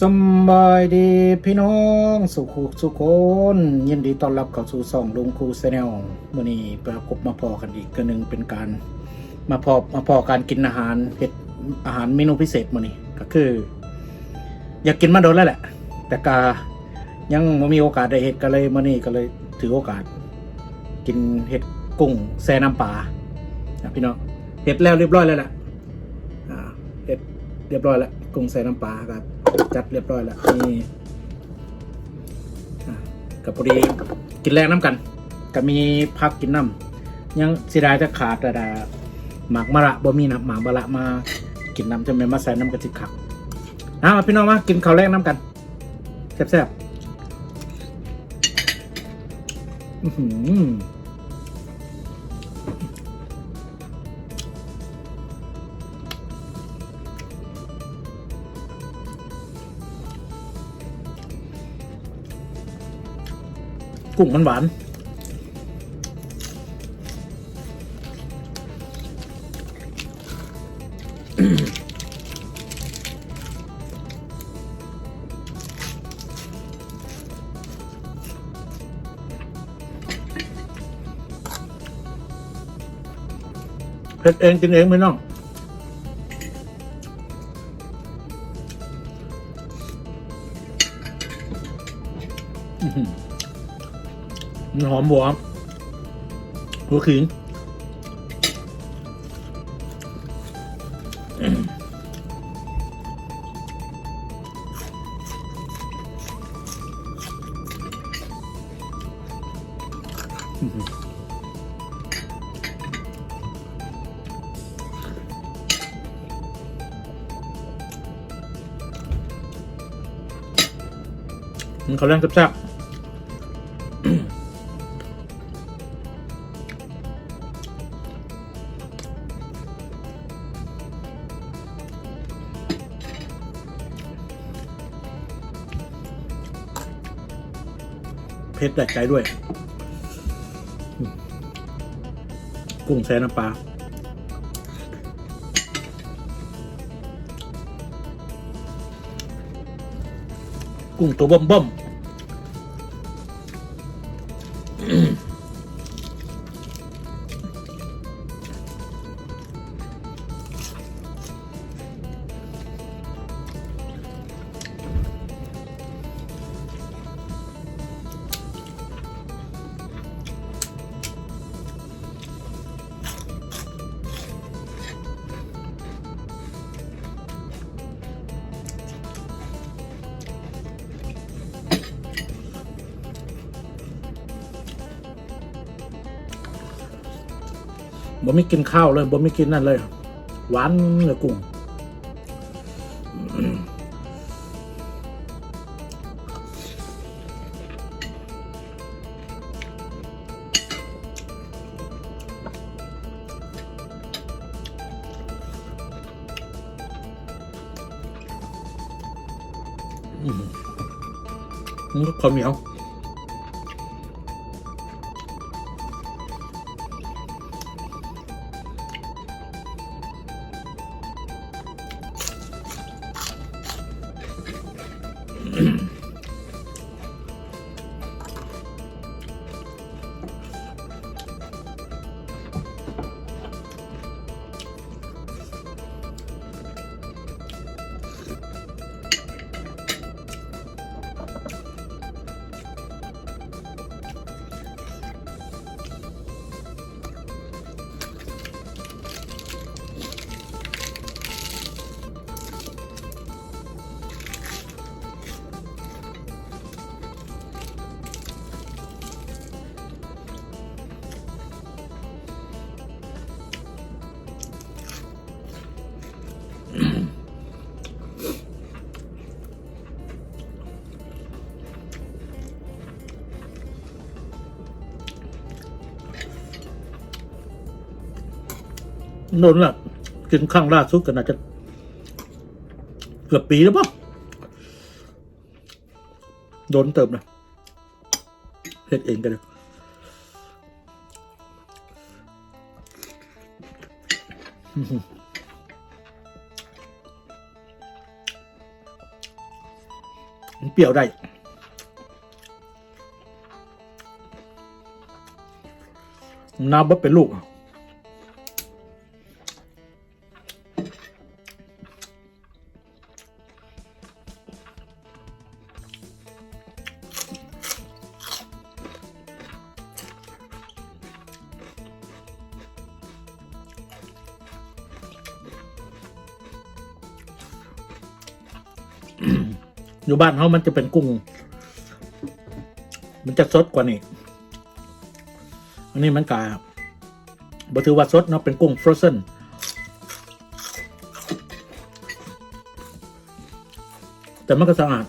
ສຳບາຍດີພີ່ນ້ອງສູ່ຄູ່ສູ່ຄົນ, ຍິນດີຕ້ອນຮັບເຂົ້າສູ່ຊ່ອງລຸງຄູ Channel. ມື້ນີ້ມາພົບມາພໍ້ກັນອີກເທື່ອໜຶ່ງ ເປັນການມາພໍ້ ມາພໍ້ການກິນອາຫານ ເຮັດອາຫານເມນູພິເສດມື້ນີ້ ກໍຄື ຢາກກິນມາດົນແລ້ວແຫຼະ ແຕ່ກະຍັງບໍ່ມີໂອກາດໄດ້ເຮັດ ກໍເລີຍມື້ນີ້ກໍເລີຍຖືໂອກາດກິນ ເຮັດກຸ້ງແຊ່ນ້ຳປານະພີ່ນ້ອງ. ເຮັດແລ້ວລຽບຮ້ອຍແລ້ວແຫຼະ ອ່າ ເຮັດລຽບຮ້ອຍແລ້ວ ກຸ້ງແຊ່ນ້ຳປາກໍຈັດລຽບຮ້ອຍແລ້ວ ນີ້ ອ່າ ກໍພໍດີກິນແລງນຳກັນ ກໍມີຜັກກິນນຳ. ຍັງເສຍດາຍແຕ່ຂາດ ແຕ່ໝາກມະລະບໍ່ມີນະ ໝາກມະລະມາກິນນຳ ຈະແມ່ນມາໃສ່ນຳກໍຊິຄັກ. ເອົາ ມາພີ່ນ້ອງ ມາກິນເຂົ້າແລງນຳກັນ ແຊບໆ. ອືຫື ກຸ້ງມັນຫວານ ເຮັດເອງກິນເອງພີ່ນ້ອງ. ອືຫື ມັນຫອມບົວ ຫົວຂີງ. ກິນເຂົ້າແລງແຊບໆ. ເຜັດໄດ້ໃຈດ້ວຍ ອືມ ກຸ້ງແຊ່ນ້ຳປາ ກຸ້ງໂຕເບິ່ມໆ. ບໍ່ມີກິນຄາວເລີຍ ບໍ່ມີກິນນັ້ນເລີຍ ຫວານເລີຍກຸ້ງ. ອືມ ມັນກໍເຂົ້າໜຽວ. ໂດນລະ ກິນຄັ້ງລ່າສຸດກໍໜ້າຈະເກືອບປີແລ້ວບໍ ໂດນເຕີບນະ ເຮັດເອງກໍໄດ້. ອືຫື. ມັນປ່ຽວໄດ້ ນາວເບິດເປັນລູກ. ຢູ່ບ້ານເຮົາມັນຈະເປັນກຸ້ງ ມັນຈະສົດກວ່ານີ້ ອັນນີ້ມັນກະ ບໍ່ຖືວ່າສົດເນາະ ເປັນກຸ້ງ frozen ແຕ່ມັນກໍສະອາດ.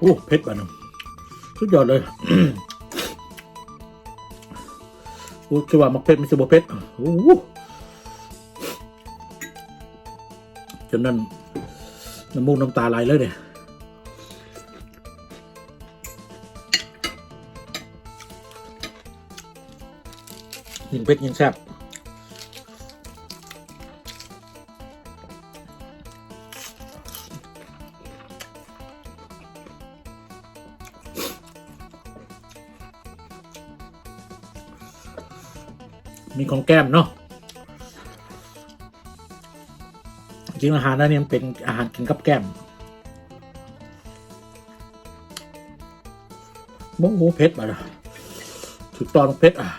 ໂອ້ ເຜັດບາດນີ້ ສຸດຍອດເລີຍ. ໂອ້ ຄືວ່າໝາກເຜັດມັນຊິບໍ່ເຜັດ ໂອ້ ຈົນນັ້ນ ນ້ຳມູກນ້ຳຕາໄຫຼເລີຍເດ້. ຍິ່ງເຜັດຍິ່ງແຊບ. ມີຂອງແກ້ມເນາະ ຈິງອາຫານອັນນີ້ມັນເປັນອາຫານກິນກັບແກ້ມ. ໂອ້ໂຫ ເຜັດບາດ ຖືກຕ້ອງເຜັດ ອາ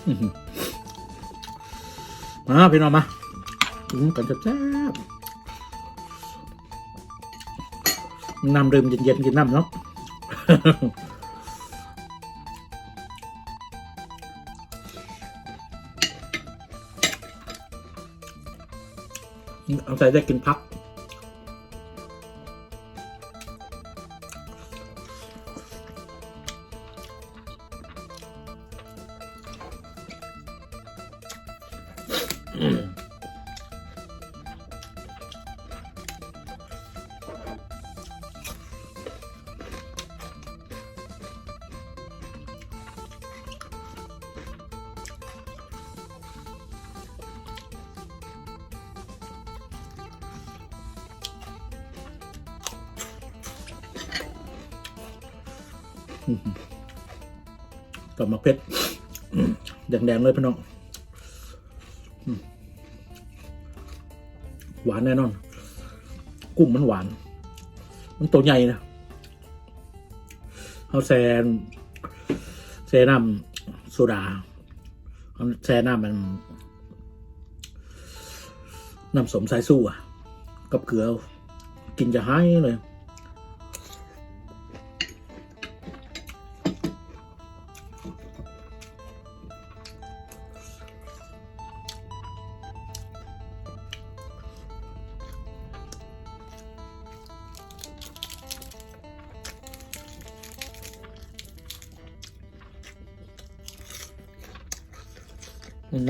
ອືຫື ມາພີ່ນ້ອງມາ ກິນກັນແຊບໆ. ນ້ຳດື່ມເຢັນໆ ກິນນ້ຳເນາະ ອາໄສໄດ້ກິນຜັກ. ອືຫື ກັບໝາກເຜັດ ແດງໆ ເລີຍພີ່ນ້ອງ. ອືມ ຫວານແນ່ນອນ ກຸ້ງມັນຫວານ ມັນໂຕໃຫຍ່ນະ. ເຮົາແຊ່ ແຊ່ນ້ຳໂຊດາ ເຮົາແຊ່ນ້ຳ ອັນ ນ້ຳສົ້ມສາຍຊູ ອະ ກັບເກືອ ກິນຈະຫາຍເລີຍ.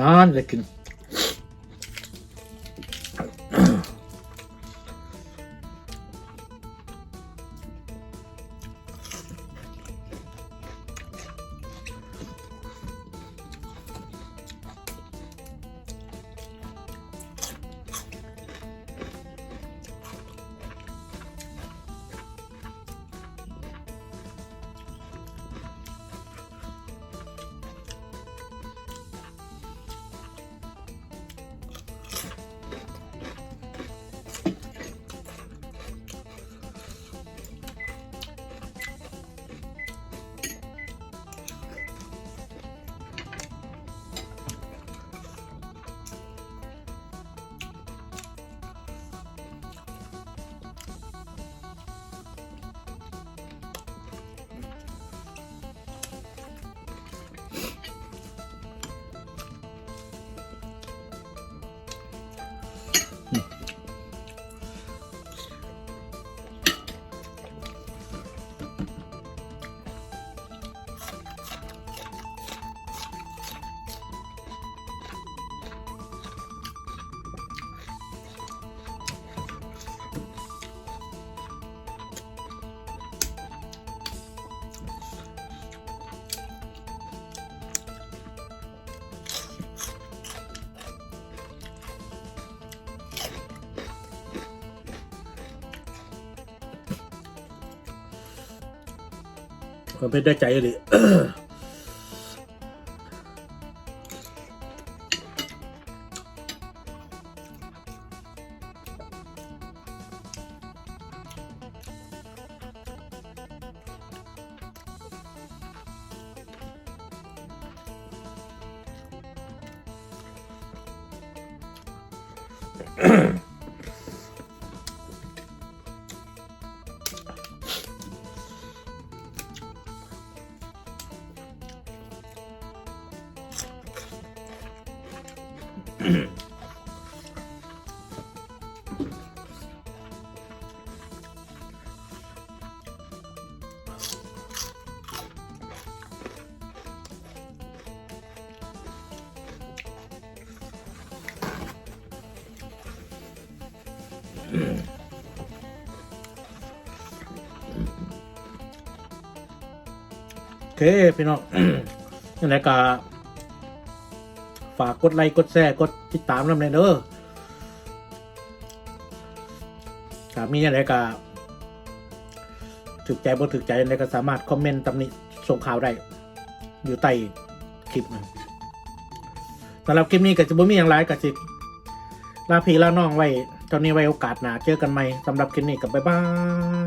ນານໄດ້ກິນ ມັນເປັນໄດ້ໃຈອີ່ຫຼີ. ໂອເຄພີ່ນ້ອງ ຈັ່ງໃດກໍຝາກກົດໄລ ກົດແຊ ກົດຕິດຕາມນຳແດ່ເດີ. ຖ້າມີຫຍັງໃດກໍຖືກໃຈບໍ່ຖືກໃຈໃດກໍສາມາດຄອມເມັນຕຳໜິສົ່ງຂ່າວໄດ້ຢູ່ໃຕ້ຄລິບນະ. ສຳລັບຄລິບນີ້ກໍຈະບໍ່ມີຫຍັງຫຼາຍ ກໍຊິລາພີ່ລານ້ອງໄວ້ເທົ່ານີ້ ໄວ້ໂອກາດໜ້າເຈີກັນໃໝ່. ສຳລັບຄລິບນີ້ກໍບາຍບາຍ.